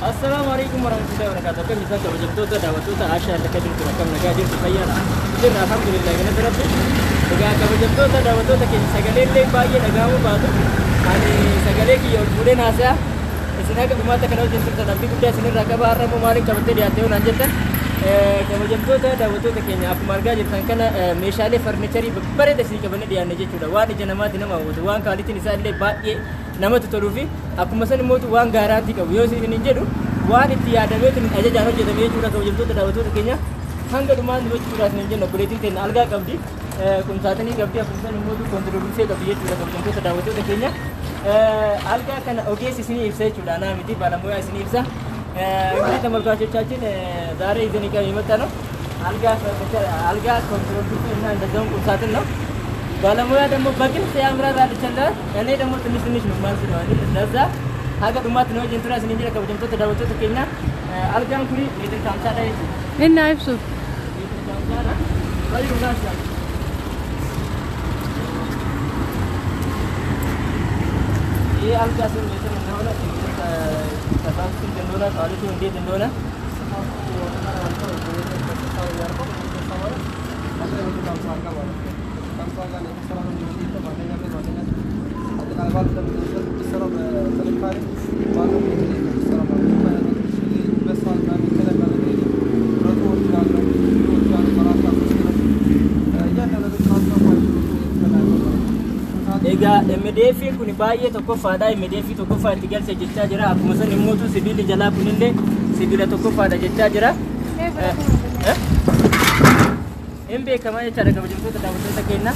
Assalaamu alaikum warahmatullahi wabarakatuh. Akkam jirtan kabajamtoota daawwattoota Ashaa akka jirtu akkam nagaa jirtu fayyaadha. Jirra alhamdulillah galata rabbi. Egaa kabajamtoota daawwattoota keenya sagalee illee baay'ee dhaga'amuu baatu. Ani sagalee kiyya ol fuudheen haasa'a. Isin haga dhumaatti kana wajjin turtan abdii guddaa isinirraa qaba. Har'a immoo maaliin qabattee dhiyaatte yoo naan jettan kabajamtoota daawwattoota keenya akkuma argaa jirtan kana meeshaalee farnicharii babbareeda isinii qabannee dhiyaanne jechuudha. Waan ija namaatti nama hawwatu waan qualityn isaa illee baay'ee namatti toluu fi akkuma san immoo waan guarantee qabu yoo isin hin jedhu waan itti yaadameetiin ajajaan hojjetame jechuudha. Kabajamtoota daawwattoota keenya hanga dhumaan jechuudha isin hin jennu obboleettiin teenya algaa qabdi, kumsaatinii qabdi, akkuma san immoo control buffet qabdi jechuudha. Kabajamtoota daawwattoota keenya algaa kana ogeessi isinii ibsa jechuudha. Anaa miti, ባለሙያ isinii ibsa. እንግዲህ ተመልካቾቻችን ዛሬ ይዘን የመጣ ነው አልጋ አልጋ control buffet እና እንደዛውም ቁምሳጥን ነው። ባለሙያ ደግሞ በግልጽ ያምራራል ይችላል። እኔ ደግሞ ትንሽ ትንሽ ነው የማንስለው አይደል? ለዛ haga dhumaatti nu wajjin tura isiniin jira. Kabajamtoota daawwattoota keenya algaan kuni meetira 50dha jechuudha. Inni haa ibsu. Meetira 50dha. Baay'ee dhugaa. ይህ አልጋ ስንት ሜትር እንደሆነ ስፋቱ ስንት እንደሆነ quality ው እንዴት እንደሆነ? Egaa MDF kun baay'ee tokkoffaadha. MDF tokkoffaa itti galche jechaa jira. Akkuma san immoo sibiilli jalaa kunillee sibiila tokkoffaadha jechaa jira. Hin beekamaa jechaadha kabajamtoota daawwattoota keenya.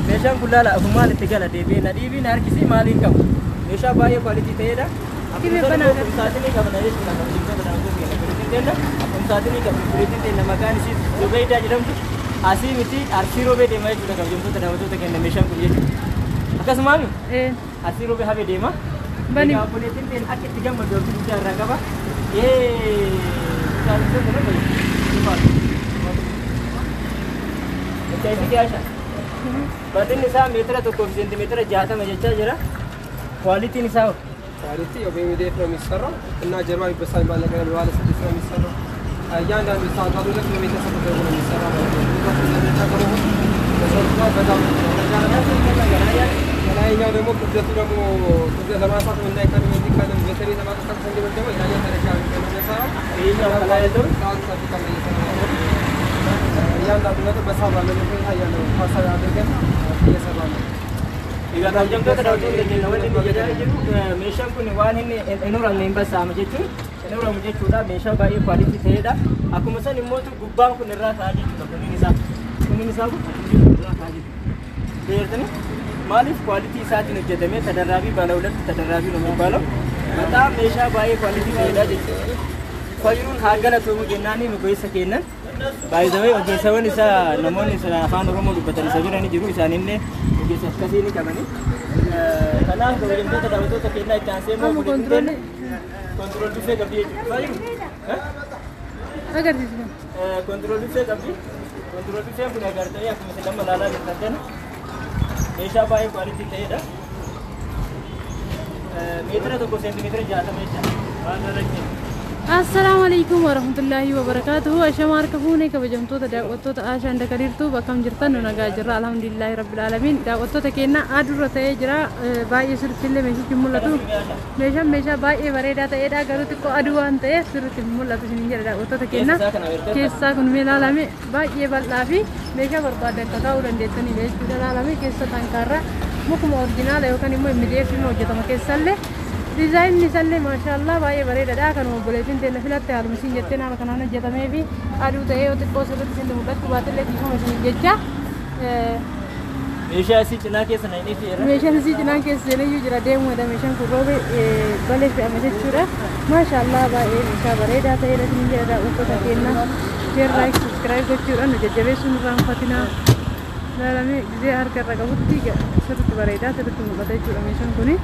Meeshaan kun laala ofumaan itti gala deebi'ee na dhiibii na harkisii maaliin qabu. Meeshaa baay'ee quality ta'edha. Akkuma san immoo kumsaatinii qabna jechuudha kabajamtoota daawwattoota keenya. Obboleettiin teenya kumsaatinii qabdi. Obboleettiin teenya maqaan isii Zubeeydaa jedhamtu asii miti Arsii Roobee deema jechuudha kabajamtoota daawwattoota keenya meeshaan kun jechuudha. Akkasumaami Arsii Roobee hafee deema. Bani. Egaa obboleettiin teenya akka itti gammaddu abdii guddaa irraa qaba. Ee Bal'inni isaa meetira 1 fi seentimeetira 60 jechaa jira. Qualityn isaa Quality ያው በ MDF ነው የሚሰራው እና ጀርባ ይበሳ የሚባል ነገር ባለ ስድስት ነው የሚሰራው። እያንዳንዱ ስታንዳርዱ ልክ በቤተሰብ ተደርጎ ነው የሚሰራው ማለት ነው። በጣም የላይኛው ደግሞ ክብደቱ ደግሞ ክብደት ለማንሳት እንዳይከብድ እንዲቀልም በተለይ ለማንቀሳቀስ እንዲመች ደግሞ የላይኛው ደረጃ ነው የሚሰራው። ይሄኛው ከላይ ያለው ሰዓት ጠብቀን ነው እየሰራን ያለው። እያንዳንዱ ነገር በሰዓት ባለበት ሁኔታ እያለው ታሳቢ አድርገን እየሰራን ነው። Egaa kabajamtoota daawwattoota keenya wanni inni jedhaa jiru meeshaan kun waan inni hin uramne hin bassaamu jechuun hin uramu jechuudha. Meeshaa baay'ee quality ta'edha. Akkuma san immoo gubbaan kun irraa ka'a jechuudha. Kunniin isaa kun irraa ka'a jechuudha. Beertani maaliif quality isaatiin hojjetame ተደራቢ ባለ ሁለት ተደራቢ ነው የሚባለው። በጣም meeshaa baay'ee quality ta'edha jechuudha. Fayyiruun haa galatoomu jennaani ogeessa kennan. Baay'ee ogeessawwan isaa namoonni afaan Oromoo dubbatan isa bira ni jiru isaanillee ogeessa akkasii ni qabani. Kanaaf kabajamtoota daawwattoota keenyaa itti aansee immoo Amma control Control buffet qabdi jechuudha. Fayyiru. Agarsiisu kan. Control buffet qabdi. Control buffeen kun agartanii akkuma isin amma ilaalaa jirtan kana meeshaa baay'ee quality ta'edha. Meetira 1 seentimeetira 60 jecha. Waan irra jiru. Assalaamu alaikum warahmatullaahi wabarakaatuhu. Ashama harka fuune kabajamtoota daawwattoota Ashaan Dakariirtuu bakkam jirtan nu nagaa jirra alhamdulillaahi rabbil aalamiin. Daawwattoota keenya adurra ta'ee jira baay'ee sirriitti illee meeshichi hin mul'atu. Meeshaan meeshaa baay'ee bareedaa ta'edha garuu xiqqoo aduu waan ta'eef sirriitti hin mul'atu isiniin jedha daawwattoota keenya. Keessa isaa kana agartee Keessaa kun mee ilaalame baay'ee bal'aa fi meeshaa barbaadan kakaa'uu dandeettanidha jechuudha ilaalame keessa tankaarraa mukuma original yookaan immoo MDF hojjetama keessallee designni isaallee maashaallah baay'ee bareedaadha. Kanuma obboleettiin teenya filatte haaluma isiin jetteen haala kanaan hojjetamee fi aduu ta'ee yoo xiqqoo sirriitti isin mul'achuu baatellee dhiifama isiniin jecha. Meeshaa isii cinaa keessa na inni jira. Meeshaan isii cinaan keessa seeneyyuu jira deemuudha meeshaan kun roobe balee fe'ame jechuudha. Maashaallah baay'ee meeshaa bareedaa ta'edha isiniin jedha daawwattoota keenya. Share, like, subscribe gochuudhaan nu jajjabeessuun irraanfatinaa. Ilaalamee gisee harka irra qabutti sirriitti bareedaa sirriitti mul'ata jechuudha meeshaan kuni.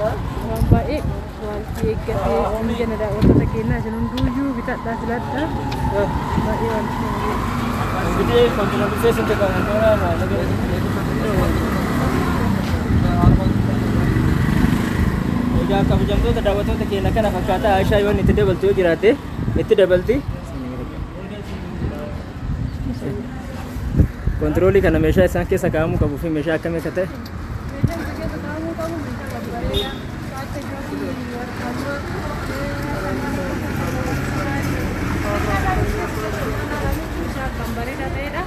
Waan baay'ee wanti eeggatee isin jenna daawwattoota keenyaa isin hunduuyyuu bitadhaa filadhaa. Baay'ee wanti እንግዲህ control buffet ስንት እንደሆነ ነገር Egaa kabajamtoota daawwattoota keenya kana fakkaataa Aishaa yoon itti dabaltu yoo jiraatte itti dabalti. Kontiroolii kana meeshaa isaan keessa kaa'amuu qabuu fi meeshaa akkamii akka ta'e. Meeshaan isa keessa kaa'amuu qabu meeshaa babbareedaa akka jookii warqaammaa meeshaa kan bareedaa ta'edha.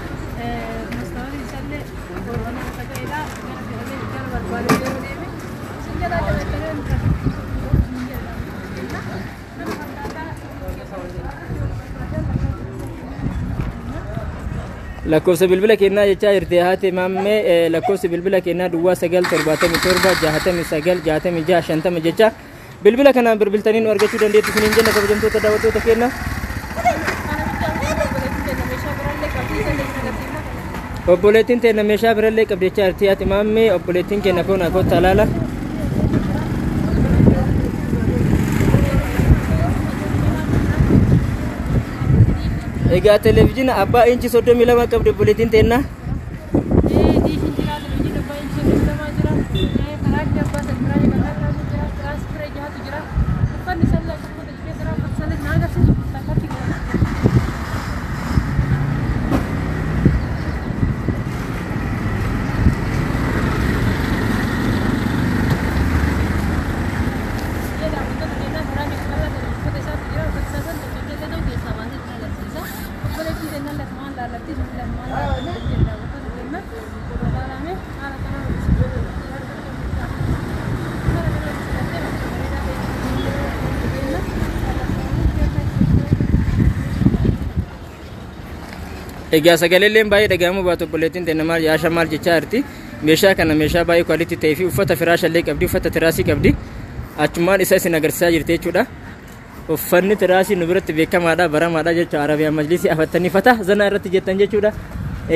Mastaawotiin isaallee warqaammaa akka ta'edha. Gara fe'amee gara barbaade yeroo deeme isin jalaa qabatanii kana fakkaataa. Lakkoofsa bilbila keenyaa jechaa jirti haati maammee, lakkoofsa bilbila keenyaa duwwaa 9 77 69 66 50 jecha bilbila kanaan bilbiltanii nu argachuu dandeettu isiniin jenna kabajamtoota daawwattoota keenya. Obboleettiin teenya meeshaa birallee qabdi jechaa jirti haati maammee. Obboleettiin keenya kun kottaa laala. Egaa televezyiina abbaa inchi 32 qabdi obboleettiin teenya. Diishiin jira, televizyiin abbaa inchi 32 jira, firaashii abbaa sadii kan irraa jira, tiraasifira jahatu jira. Uffanni sallee akkuma keessa jira, uffata sallee na agarsiisu takkatti jira. Uffata isaatu jira, uffata isaa san tokko ta'u keessaa baasee na agarsiisa. Obboleettiin teenya lamaan laallattii sun lamaan laallattii jenna uffata keenya ilaalame haala kanaan. Egaa sagaleelleen baay'ee dhaga'amuu baatu obboleettiin teenya maal yaasha maal jechaa jirti. Meeshaa kana meeshaa baay'ee kwaalitii ta'ee fi uffata firaashallee qabdi, uffata tiraasii qabdi. Achumaan isa isin agarsiisaa jirti jechuudha. Uffanni tiraasii nu biratti beekamaadha, baramaadha jechuudha. Arabiyaan majlisii afattanii fata zanaa irratti jettan jechuudha.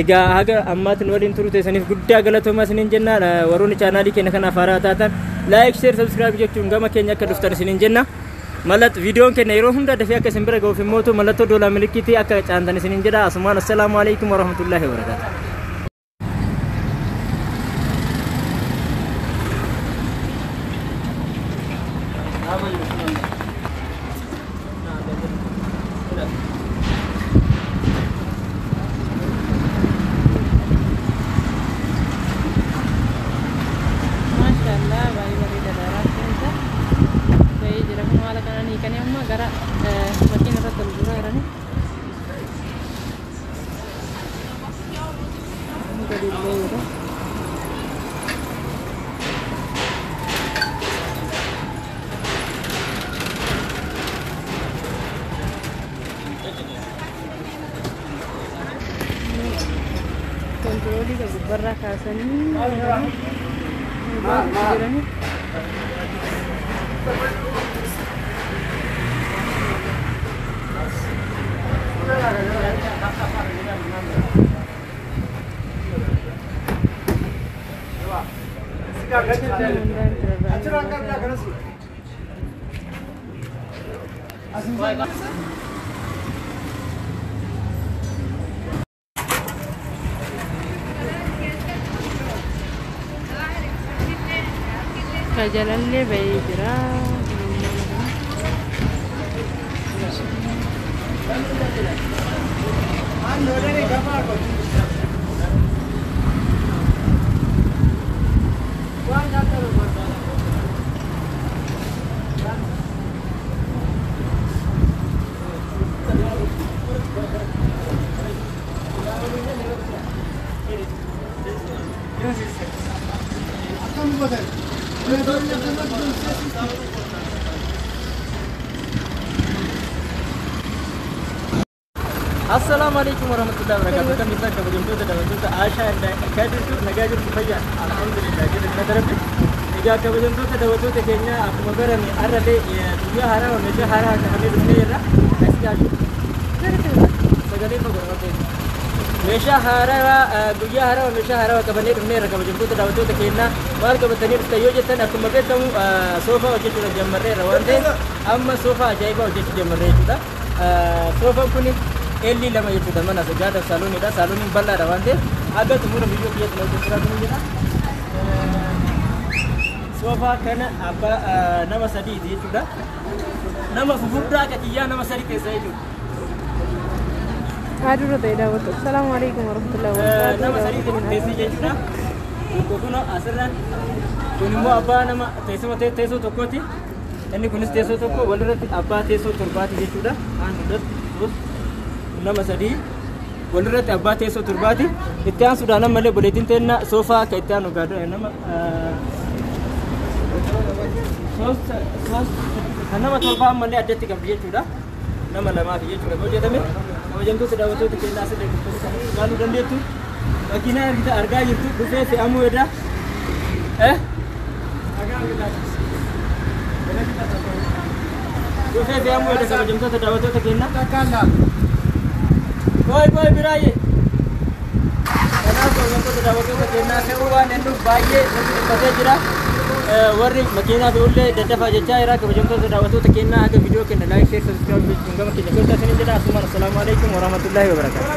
Egaa haga ammaatti nu waliin turuu teessaniif guddaa galatoomaa isiniin jenna. Warroonni chaanaalii keenya kanaaf haaraa taatan like, share, subscribe jechuun gama keenya akka dhuftan isiniin jenna. Mallat viidiyoon keenya yeroo hunda dafee akka isin bira ga'uuf immoo mallattoo doolaa milikiitii akka caantan isiniin jedha. Asumaan assalaamu alaikum warahmatullaahi wabarakaatuh. Maashaallah, baay'ee bareeda daraaraan isaa. Baay'ee jira kun haala kanaan hiikanii amma gara makiina irratti ol guuraa jiranii. Gadi illee jira. Kontiroolii kan gubbarraa kaasanii jiranii. Kajalallee bahee jira. Assalaamu alaikum warahmatullahi wabarakatuh. Kan bisa kabajamtoota daawwattoota Aashaa akka jirtu nagaa jirtu fayyaa alhamdulillah jedhu na darbe. Egaa kabajamtoota daawwattoota keenya akkuma barame har'allee guyyaa haaraa meeshaa haaraa qabannee dhufnee jirra. As jaashu. Sagalee fagoo qabdee. Meeshaa haaraa guyyaa haaraa meeshaa haaraa qabannee dhufnee jirra kabajamtoota daawwattoota keenya. Maal qabatanii dhuftan yoo jettan akkuma beekamu soofaa hojjechuudha jammarreerra waan ta'eef amma soofaa ajaa'ibaa hojjechuu jammarree jechuudha. Soofaan kun L 2 jechuudha mana sajjaadaaf saalooniidha. Saalooniin bal'aadha waan ta'eef haga xumura viidiyoo kiyyatti na hojjechaa jiru jedha. Soofaa kana abbaa nama sadiiti jechuudha. Nama fufurdaa akka xiyyaa nama sadi keessa jechuudha. Adurra ta'e daawwattu. Assalaamu alaikum warahmatullahi wabarakatuh. Nama sadiiti teessee jechuudha. Tokko kun asirraan kun immoo abbaa nama teessuma teessoo tokkooti. Inni kunis teessoo tokko walirratti abbaa teessoo torbaati jechuudha. Aan hundatti nama sadii walirratti abbaa teessoo torbaati. Itti aansuudhaan ammallee boleetiin teenna soofaa akka itti aanu gaadha nama kan nama torbaa ammallee addatti qabdi jechuudha. Nama lamaaf jechuudha hojjetame. Kabajamtoota daawwattoota keenyaa asirra ilaaluu dandeettu. Makiinaa argaa jirtu dhufee fe'amuu edda. Dhufee fe'amuu edda kabajamtoota daawwattoota keenyaa. Qoy qoy biraayyee. Kanaaf kabajamtoota daawwattoota keenyaa fe'uu waan hedduuf baay'ee nutti dhiphatee jira. Warri makiinaa fe'ullee daddafaa jechaa jira. Kabajamtoota daawwattoota keenyaa haga viidiyoo keenya like, share, subscribe gochuun gama keenya kottaa isiniin jedha. Asumaan assalaamu alaikum warahmatullaahi wabarakaatuh.